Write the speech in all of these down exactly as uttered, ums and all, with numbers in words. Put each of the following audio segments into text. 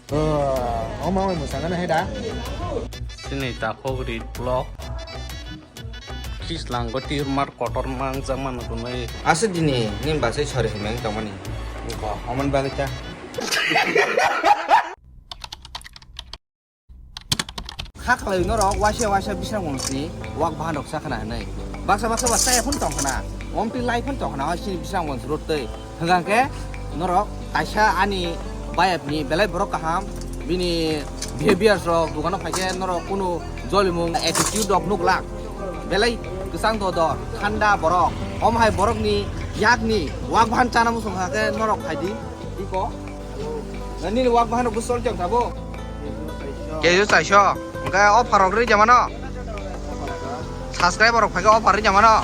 Oh, omo omo mwsang gana hai da. Sini takhok rit block. Tris langgo tirmar kotor mangjak mano kunai. Asa dini nim basai sori himeng tongmani. Ko oman bagwi ta. Kha khlai norok waisa waisa bisrang bongsni wak bahan rok sa khna hinwi. Baksa baksa ba chaya phun tong khna. Omtwi lai phun tong khna sini bisrang bongs rot twi. Hwnkha khe norok kaisa ani bayapni belai borok kaham, bini behaviors rok dogano phai khe norok kunu jolimung attitude rok nuk lak. Belai kwchang dodor, thanda borok. Omo hai borokni yakni wak bahan chana muchung kha khe norok khai di. Iko. Nini wak bahan rok bwsol jang tabo. Keju saiso. Hwnkhe offer rok ri jamano. Subscriber rok phai khe offer ri jamano.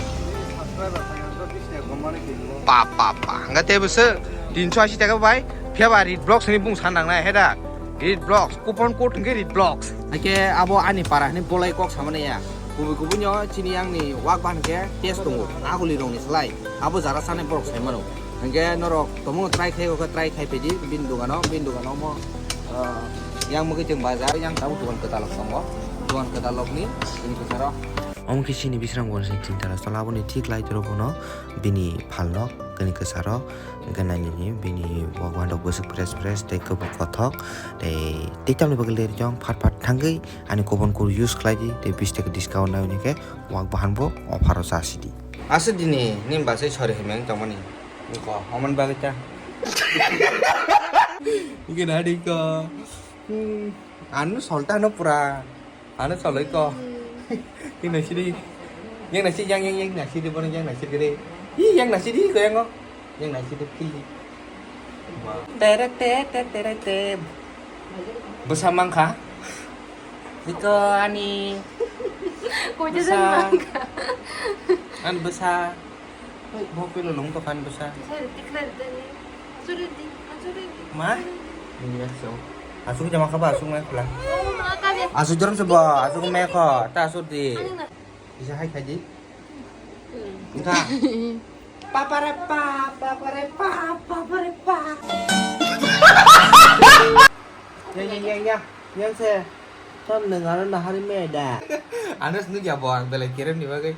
Pa pa pa. Hwnkhe tei bwswk tinso ashi taka bai. Phiya ba rit block sini bung san nang nai heda. Rit blocks, coupon code hwnkhe rit blocks. Hake abo ani para hini bolai kok samani ya. Kubui kubui no chini yang ni wak bahan khe test tongo. Aguli rong ni slai. Abo jara sani borok sai mano. Hingke norok tomung try khai khe try khai pedi bin dogano, bin dogano mo, ah, yang mugui chwng bazar, yang tabuk dogan kwtal tongo. Dogan kwtal ni bini kwcharo. Omo khe chini bisrang bo sing ching tara sala aboni thik lai toro bono bini phalno kani kwcharo hingke nai nini bini wak bahan rok bwswk fresh fresh tei kwbuk kothok tei tei tamni bagwi lerjong phat phat thangwi ani coupon code use khlai di tei bis taka discount nai hwnwi khe wak bahan bo offer o chasi di. Aswk dini nim basai sori himeng tongmani. Ko, oman bagwi ta. Gina di ko. Hmm, anu solta no pura. Anu soloi ko. Yang nasi di. Yang nasi yang yang yang nasi di bono yang nasi gede. Ih, yang nasi di ko yang ko. Yang nasi di pili. Tere te te tere te. Bwsa mangkha. Iko ani. Ko je bwsa. Mangkha. An bwsa. Bo pilo long to khan bwsa. Sorry, declare dani. Sorry, di. Sorry, di. Ma? Iya so. Asuk jama khaba asuk mai khula. Oh, ma ka be. Asuk jorom se ba asuk mai kho ta asuk di. Ani na. Bisa hai khaji. Hmm. Engka. Papare pa, papare pa, papare pa. Ya ya ya ya. Yang se. Tam nengaro nahari meda. Anas nu ya bo ang belai kerem ni bagai.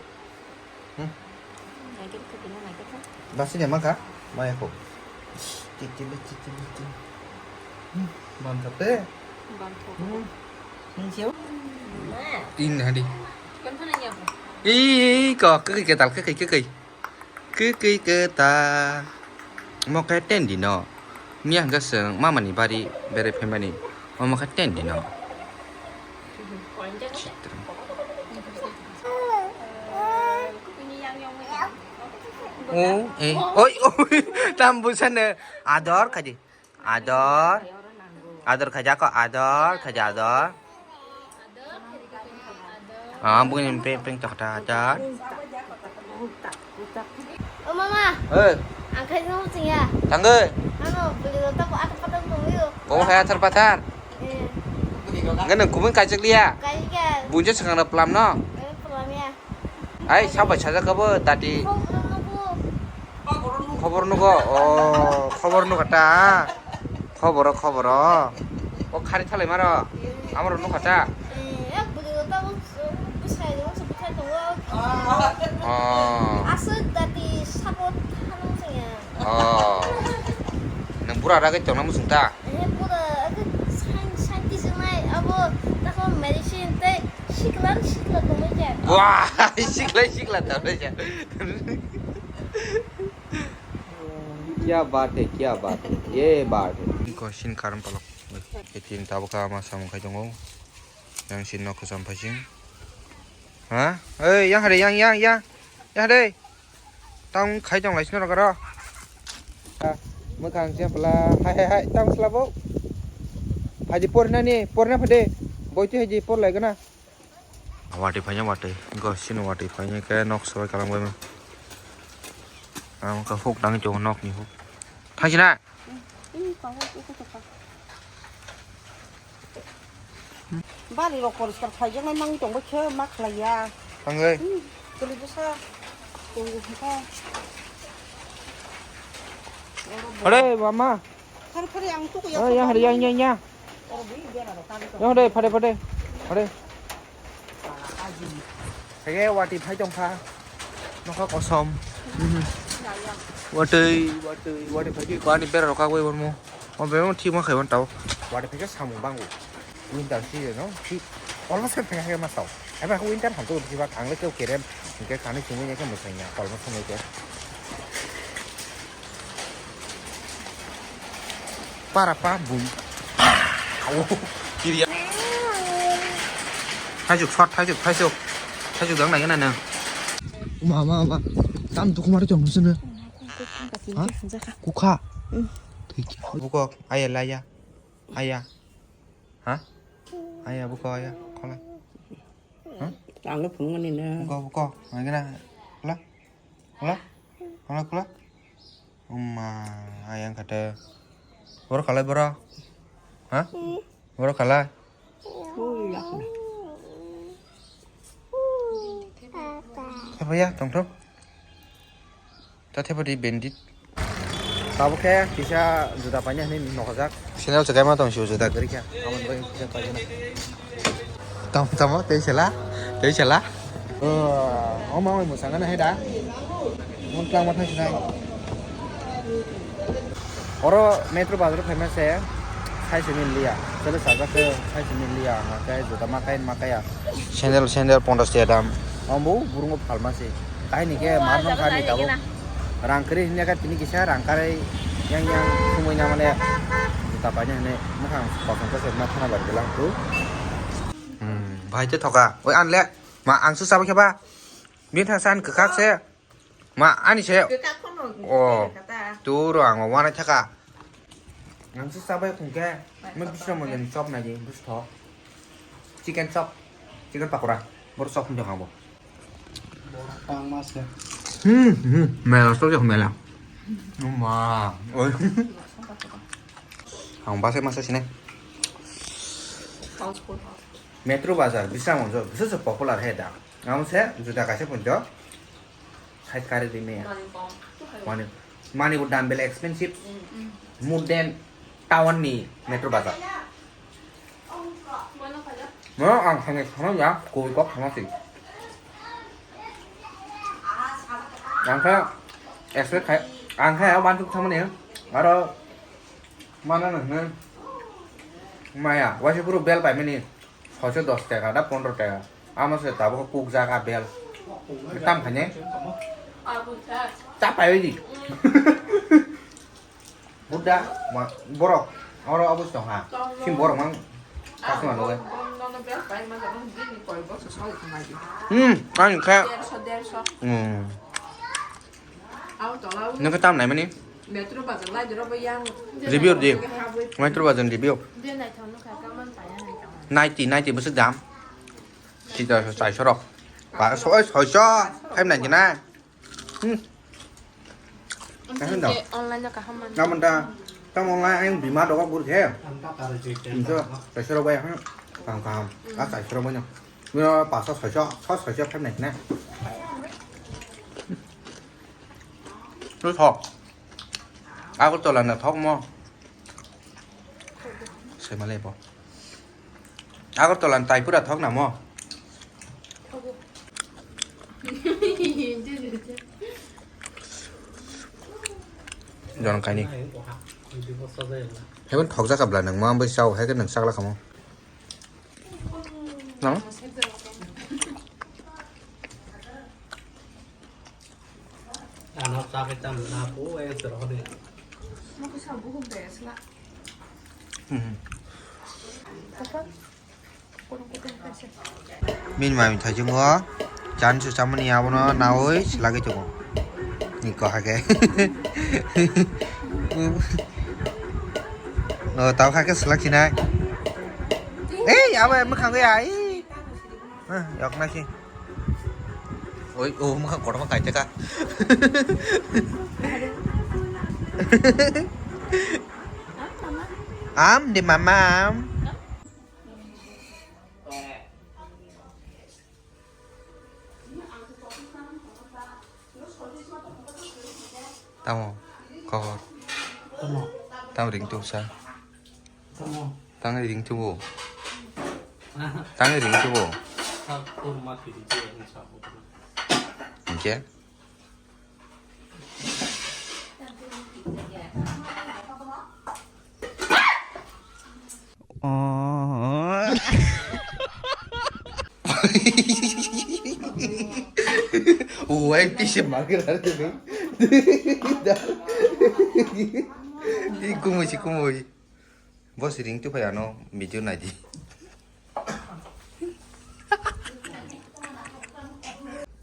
Hmm? Naikhe, naikhe, naikhe. Basi de maka, maya ko. Cicil, cicil, cicil. Hmm, mantap deh. Mantap. Hmm. Ini siapa? Ini hadi. Ih, kok, kekei ketal, kekei, kekei. Kekei ketal. Mo khe ten di no. Miya hwnkhe chwng mamani bari berai phaimani. Omo khe ten di no. Chitro. O, e, oi, oi, tam busa ne. Ador khaji. Ador. Ador khaja ko, ador, khaja ador. Ah, bukan yang peng, peng tak ada, ada. O mama. Eh. Ang khai no sing ya. Tangge. Ano, beli lo tak ada patang tuh yuk. Kau hai atar patar. Iya. Ngene kumun kajak liya. Kajak. Bunja sekarang pelam no. Eh, pelam ya. Ai, siapa saja kau tadi? Kau belum nunggu. Khobor nugo, o, khobor nukha ta. Khoboro, khoboro. O khari thalai maro. Amaro nukha ta. Eh, ya, bwrwi rok tabuk bwsai rok se bwthai tongo. O. Aswk dati sabo thanang chaya. O. Nwng bura ragwi tongna muchung ta? Eh, bura, ake sain, sain kisingnai, abo, takho medicine tei sikla, sikla tongmani khe. Wah, sikla, sikla tongmani khe. Kya baat hai, kya baat hai, ye baat hai. Ko sin karam palok. Itin tabuk ama samung khai tongo. Yang sin nok khosam phai sing. Ha? Oi, yang hade, yang, yang, yang. Yang hade. Tang khai tong lai sino rogaro. Ha, mwkhang se pala. Hai, hai, hai, tang slabo. Phaidi pornani, porna phade. Boiti haidi por lai gana. Watwi phaina watwi, go sino watwi phaina khe nok swbai kalang bai ma. Ang kha huk dang chong nok ni huk. Thaisina. Bari rok poriskar khlai jak nai mang tong bai khe ma khlai ya. Thangai. Tuli bwsa. Tongo kha. Ore mama. Phar phar ang tuku ya. Oh, yang hari yang yang yang. Yo de, phade, phade, phade. Hege wati phai tongkha. Nokha kosom. Mhm. Watwi, watwi, watwi phai ki kwani bera rokha goi bormo. O bera thik ma khai bon tao. Wati phai ke samung bango. Winter season no, thik. Almost khai phai ma tao. Eba winter ham to thik ba thang le keu kerem. Hingke kani chumui ne ke mwsai ya. Almost mo ke. Para pa bum. Awo, kiriya. Thaisuk shot, thaisuk, thaisuk. Thaisuk dang nai nang. Ma, ma, ma. Tam tu kumar chong sene. Ha? Kukha. Hmm. Buko, aya laya. Aya. Ha? Aya buko aya. Kola. Ha? Ang le phunukmani na. Buko, buko. Nai gana. Kola. Kola. Kola, kola. Uma, ayang kata. Boro khalai boro. Ha? Boro khalai. Ui, yakna. Thepaya, tongthok. Ta thepa di bandit. Tabuk khe kisa juda paina hinwi nokjak. Sandal swkaima tong sio juda kwrwi khe. Aboni bagwi kisa paina. Tamo, tamo, tei sela, tei sela. Oh, omo omo mwsangano hai da. Mun tlang ma thang sinai. Oro Metro Bazar phaima se sai se min liya. Sele sajak se sai se min liya. Ang khe juda ma kai ma kaya. Sandal, sandal pondas tiya dam. Ombo burungo phalma se. Kaini khe mar nong kha ni tabuk. Rang kwrwi hwnwi kha tini kisa rang karwi yang yang sumui na mane juta paina hwnwi mwkhang kosom kosom ma thana bai belang tu. Hmm, bhai te thoka. Oi an le. Ma ang su sabai khe ba. Bini thang san kwkhak se. Ma ani se. Kwkhak phano Oh. Kata. Tu ro ang wana thaka. Ang su sabai khung khe. Mai bisra mo den chop na di bus tho. Chicken chop. Chicken pakora. Bor chop hwnjak ang bo. Tang mas ya. Hmm, hmm. Mela chop jak mela. Ma. Oi. Ang base masa sini. House full house. Metro Bazar, Bisramganj, bises popular he da. Amo se juda kaisa punjo. Side kari di meya. Mani, mani bo dam bele expensive. More than town ni Metro Bazar. No, ang thani thani ya, koi kok thana si. Ang khe expect khai, ang khe ya bantuk thangmani. Aro mana nang nang. Maya, waisa puro bel paimani. Soiso dos taka da pondro taka. Amo se tabuk kukjak a bel. Tam khaine. Ta pai di. Buddha, ma, borok. Oro obo tong ha. Sim borok mang. Kasma loge. Hmm, ang kha. Hmm. Nokhe tam nai mani? Metro Bazar lai doro bo yang. Review di. Metro Bazar review. Ninety, ninety bwswk dam. Sida saisorok. Ba soi soiso. Five ninety nine. Hmm. Online no kaham man. Namun da. Tam online ayang bima dogo gur khe. Injo saisorok bai ha. Kaham kaham. A saisorok bai no. Mino pasa soiso, so soiso five ninety nine. Lu thok. Agartala na thok mo. Saimalai bo. Agartala na tai pura thok na mo. Jon kaini. Heben thok jaka bla nang mo ambai sao hai ke nang sakla kamo. Nang? Ano sakit ang napu, eh, terhodi. Bini mami thaichungo chan su chamani abono nawi silagwi tongo. Ni ko hake. O tau hake silak sinai. Ei abo mwkhang ya. Yok nasi. Oi, oh, mukha kotorma kaitaka. Am de mama am. Tamo, khobor. Tamo. Tamo ring tu sa. Tamo. Tangwi ring tubu. Tangwi ring tubu. Hingke? Uai pise makin ada ni. Ih, kumui si kumui. Bos ring tu phai ano video nai di.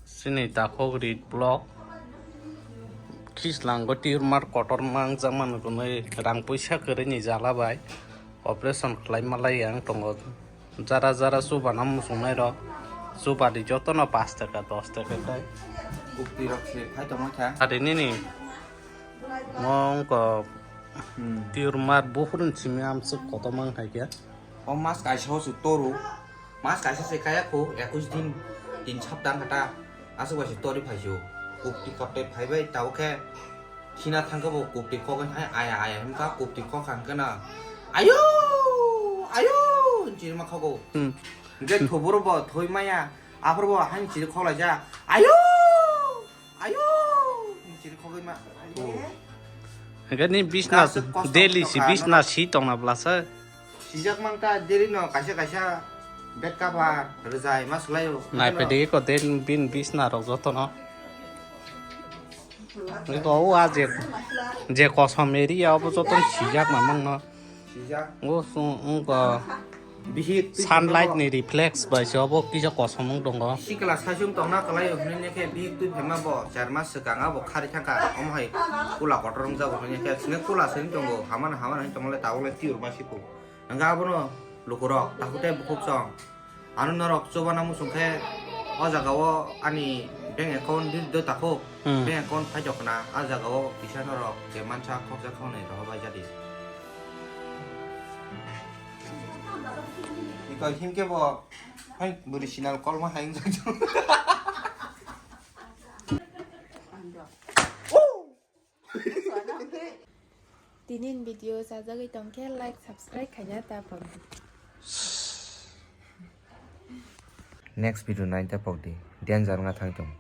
Sini takhok rit block. Kislang go tumor kotor mangjak mano gunoi rang puisa kwrwi ni jala bai operation khlai malai ang tongo. Jara jara chuba na muchung nai rok chuba di joto no pash taka dos taka kai. Bukti rok se phai tongma kha. Ari nini mo wngkha. Hmm. Tumor buphuru ni simi amswk kotor mang hai khe. O mas kaisa o se toru. Mas kaisa se kaya kho, ekush din, tin sapta wngkha ta. Aswk bai se tori phai sio. Kupti kaptai phai bai, tabo khe khina thang khe bo kupti khok hai aya aya hwn kha, kupti khok kha hwn khe na, "Ayo! Ayo!" hinwi ma khogo. Hmm. Hwnkhe thuburo bo thoi maya, aphuru bo haini chiri khok laijak, "Ayo!" Ayo! Chiri khogwi ma. Hwnkhe ni bisna daily si bisna si tongna bwlasa. Sijak mang ta daily no kaisa kaisa bed cover rwjai ma swlaio. Nai pede ko den bin bisna rok joto no. Eko o a je, je kosom area obo joto sijak ma mang no. Sijak. Ngo sung, ngo bihik twi sunlight ni reflex bai se obo kisa kosom wng tongo. Sikla saichung tongna kwlai o hwnwi khe bihik twi phaima bo char mas swkang abo khari thangkha omo hai kula kotor wng jago hwnwi khe sini kula sini tongo hamano hamano hwnwi tongmole tabuk le tiyor ma siku. Hwnkhe abono lukurok takhuk tei bukhuk song. Ano norok chubana muchung khe o jaga o ani bank account di do takhuk. Hmm. Bank account phai jokna a jaga o kisa norok je mansa khokjak khoknwi rohor bai jadi. Iko himke bo hai bwrwi sinal kolma hai wngjakjak. Tinin video sajagwi tongkhe like subscribe khaina ta pokdi. Next video nai ta pokdi. Danger wngya thang tong.